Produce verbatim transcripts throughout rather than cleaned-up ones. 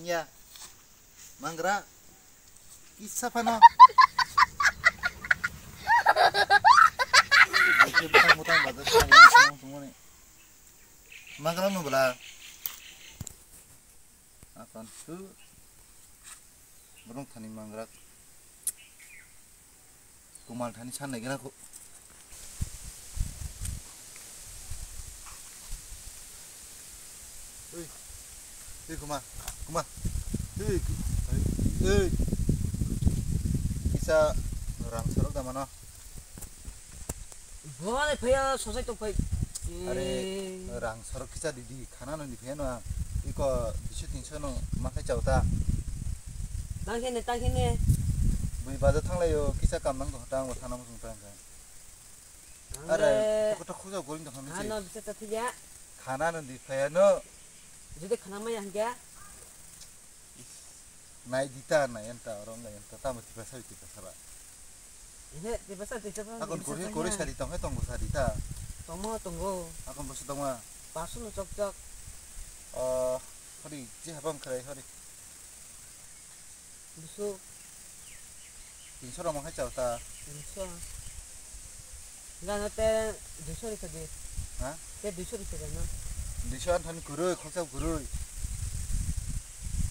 Ya. Mangra. Kisa phano. Butang butang bazar songmani. Mangra no bela. Akan tu. Borong thani mangra. Kumal thani san nai gana ko. Oi. Oi, kuma, kuma. Oi, oi. Kisa rang sorok da mano. Bole phaya sosai tong phai. Are, rang sorok kisa didi. Khana no ni pheno ang iko duiso tinso no ma khai chao ta. Tang khe ne, tang khe ne. Bui baja thanglai yo, kisa kam nang tong tang bo thana musung tang kha. Are, to to khuja goling tong kha. Khana bisa ta thiya. Khana no di phaya no. Jodi khana maya hingke. Nai di ta, nai enta, oro nai enta, tamo tipa sabi tipa saba. Ehe, tipa sa, tipa sa, akon tipa kori, sa, kori ya. Sari tong, he tongo sari ta. Tongo, tongo. Akon bosu tongo. Pasu no chok chok. Oh, hori, je habang krai, hori. Busu. Tinso ramo hai chao ta. Tinso. Gana te duiso rikha di. Ha? Te duiso rikha di na. Duiso an thani kurui, khoksa kurui.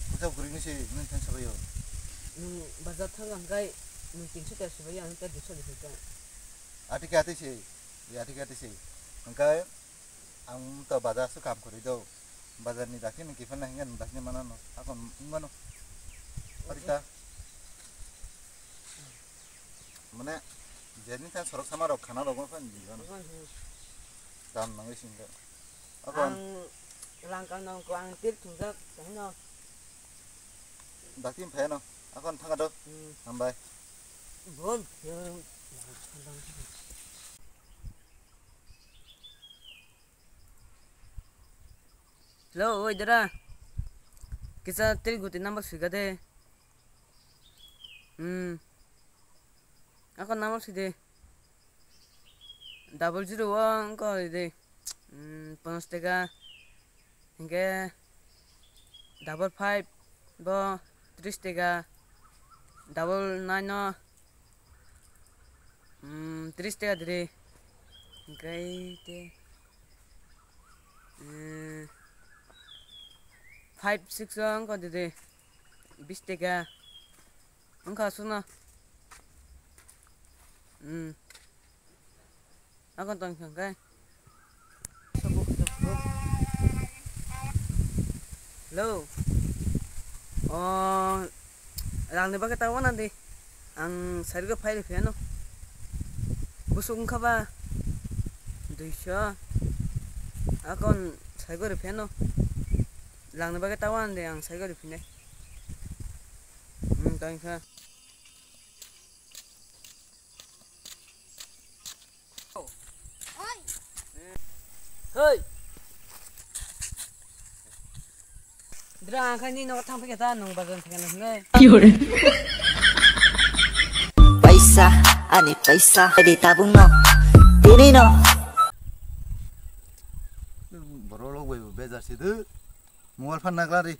Khoksa kurui ni se nung thani sabayo. Nung bazar thang ang kai, nung tinso te sabayo, ang te duiso rikha di. Ati ke ati se, ya ati ke ati se. Ang kai, ang to bazar su kam kuri do. Bazar ni dakhe ni kiphilna hingke ni dakhe ni manano. Akon wngmano. Parita. Mane, jeni than sorok sama rok khana rok ma phan di gano. Wngmano. Dam nangwi singke. Akon. Ang langkang nang ko ang tir thungjak, kahino. Dakhe pheno. Akon thanga do. Hmm. Hambai. Bon. Hello, oi dara. Kisa tel guti number sui gade. Hmm. Ako number sui de. Double zero o ko de. Hmm, panos tega. Hingke double five bo tris tega, double nine o, mm, tris tega diri. Hingke te, mm, five six o wngkha diri, bis tega. Wngkha aswkno. Mm. Akon tong kha khe. Hello. O, rangni bagwi ta wana di. Ang sarigo phai rw phiyano. Busuk wngkha ba duiso. Akon saigo rw phiyano. Rangni bagwi ta wana di, ang saigo rw phinai. Hmm, tong kha. Hei. Dra, ang khaini nogo thang phikha ta, nwng bazar thangkha nang hinwi. Paisa, ani paisa, di tabung no, tini no. Borok rok bai bo bejar se de. Mobile phan nagla ri.